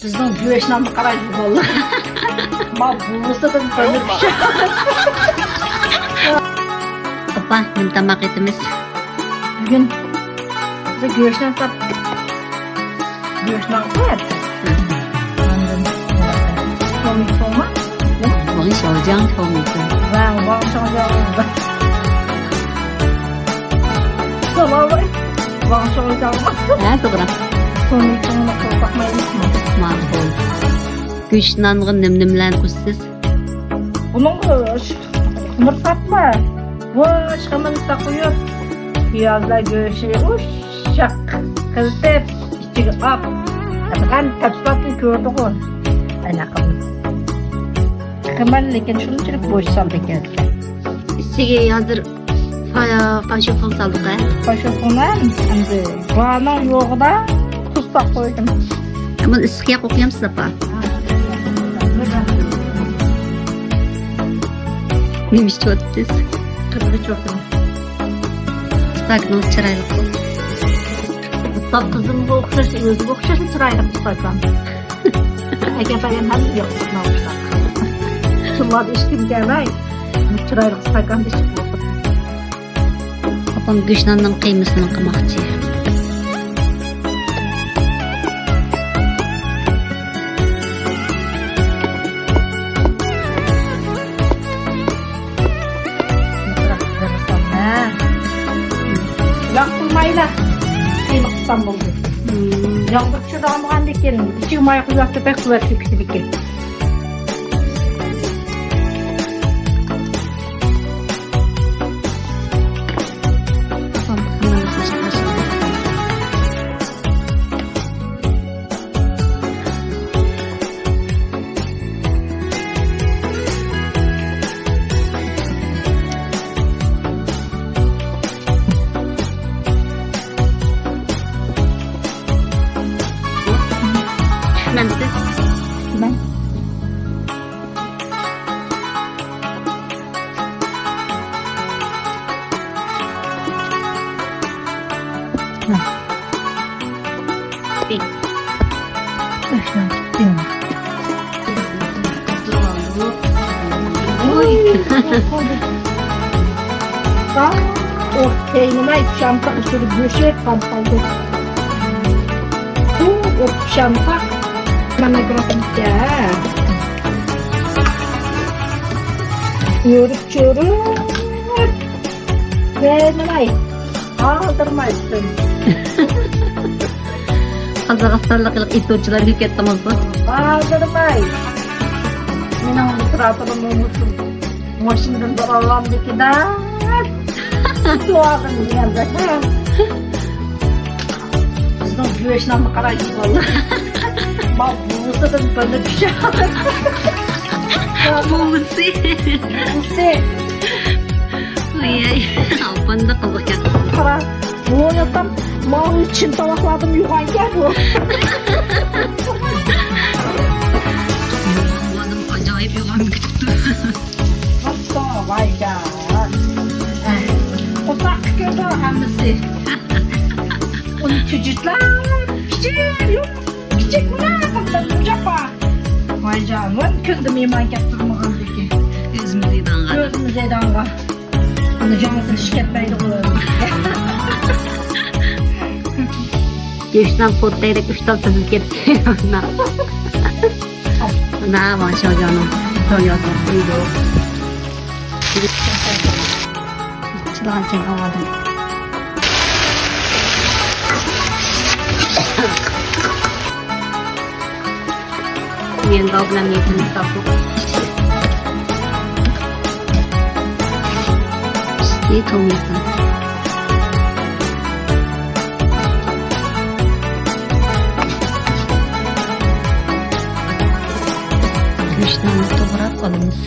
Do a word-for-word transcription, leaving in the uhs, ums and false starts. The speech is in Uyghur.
بىزنىڭ گۆشناننى قارايدۇ بالىلار. ما بۇۋىسىدىن بىرنى پىشۇر. ئاپا، نېمە تاماق ئېتىمىز؟ بۈگۈن بىز گۆشنان ساپ. گۆشنان قىلىپ. ئاندىن تومىتوما. 黄小将 تومىتو. ۋە ۋاڭ شاڭجاڭ. سالام. ۋاڭ شاڭجاڭ. ھە، توغرا. تومىتوما قىلساق مايلىقمۇ؟ ماقۇل. گۆشنانغا نېمە-نېمىلەرنى قوشىسىز؟ بۇنىڭغا خېمىر ساپلا. بوش خېمىرنى ساقىيىپ، پىيازلار گۆشى ئۇششاق قىلىپ، ئىچىگە ئاپ. غەم تەپسىلاتنى كۆردىغۇ. ئاينا قىلمىسۇن. خېمىر لېكىن شۇنچىلىك بوش سالدى ئىكەن. ئىچىگە ھازىر پا-، پاشوخۇڭ سالدۇق ھە؟ پاشوخۇڭنى ئەمدى بارنىڭ يوغىدا تۇز ساپ قويدۇم. بۇنى ئىسسىق ياققا قويامسىز ئاپا؟ نېمە ئىچىۋاتىسىز؟ قىزغىچ ئوتۇن. پاكىتىڭىز چىرايلىق بولدى. ئۇستاز قىزىمغا ئوخشاش، ئۆزىگە ئوخشاشلا چىرايلىق ئۇستاز. ئەكەم-پەكەم ھەممە ياخشى ئۇستاز. شۇلاردا ئىچكۈم كەلمەي، چىرايلىق ئىستاكاندا ئىچىپ ئولتۇردۇم. ئاپام گۆشناننىڭ قىيمىسىنى قىلماقچى. ياق قىلمايلا. قىيما قىلسام بولدى. ياغدا چىدالمىغاندىكىن ئىچىگە ماي قۇيۇۋاتسا بەك قۇۋۋەتلىك پىشىدىكەن. مەن سىز. مەن. ئوي. ئوت كەينىمەي پىشامساق شۇنى گۆشى قان قالدى. ئوت پىشامساق. مانا گرافىكا. يورۇپ چۆرۈپ. كەينىمەي. قالدۇرماي. قازاقىستانلىق ئېتوچىلار كۆپ كەتتىڭىزغۇ؟ قالدۇرماي. مېنىڭ مىسراتىم مۇشۇ ماشىنىدىن بىر ئالغاندىكىدە. شۇ ئادەم دېگەندەك. بىزنىڭ گۆشناننى قارايسىز بالىلار. ما بۇۋىسىدىن بىرنى پىشۇر. بۇۋىسى. بۇۋىسى. ئاي، ئاي، ئاپام قىزىق گەپ. قارا، بۇ ياتام، ماۋۇ چىن تاۋاقلاردىن يوغان ئىكەن بۇ. ئادەم ئاجايىپ يوغان كۈتۈپتۇ. ۋاي جان. قورساققا كىرىدۇ ھەممىسى. ئۇنى تۈجۈتلەپ، كىچىك، يوق، كىچىك مۇناقىلار بۇجاققا. ۋاي جان، ۋاي كۈندە مېھمان كەپ تۇرمىغاندىكى. ئۆزىمىز يەيدىغانغا. ئۆزىمىز يەيدىغانغا. ئۇنى جانسىز ئىش كەتمەيدىغۇ. گۆشنان پوتتەيدەك ئۈچ تال تىزىلىپ كەتتى. مانا، ماشاللا جانىم. چىلان سەن ئاۋادىم. مېنىڭ بىلەن مېنىڭ تاپۇق. ئۈستى تومىتو. گۆشنى توغراپ ئالىمىز.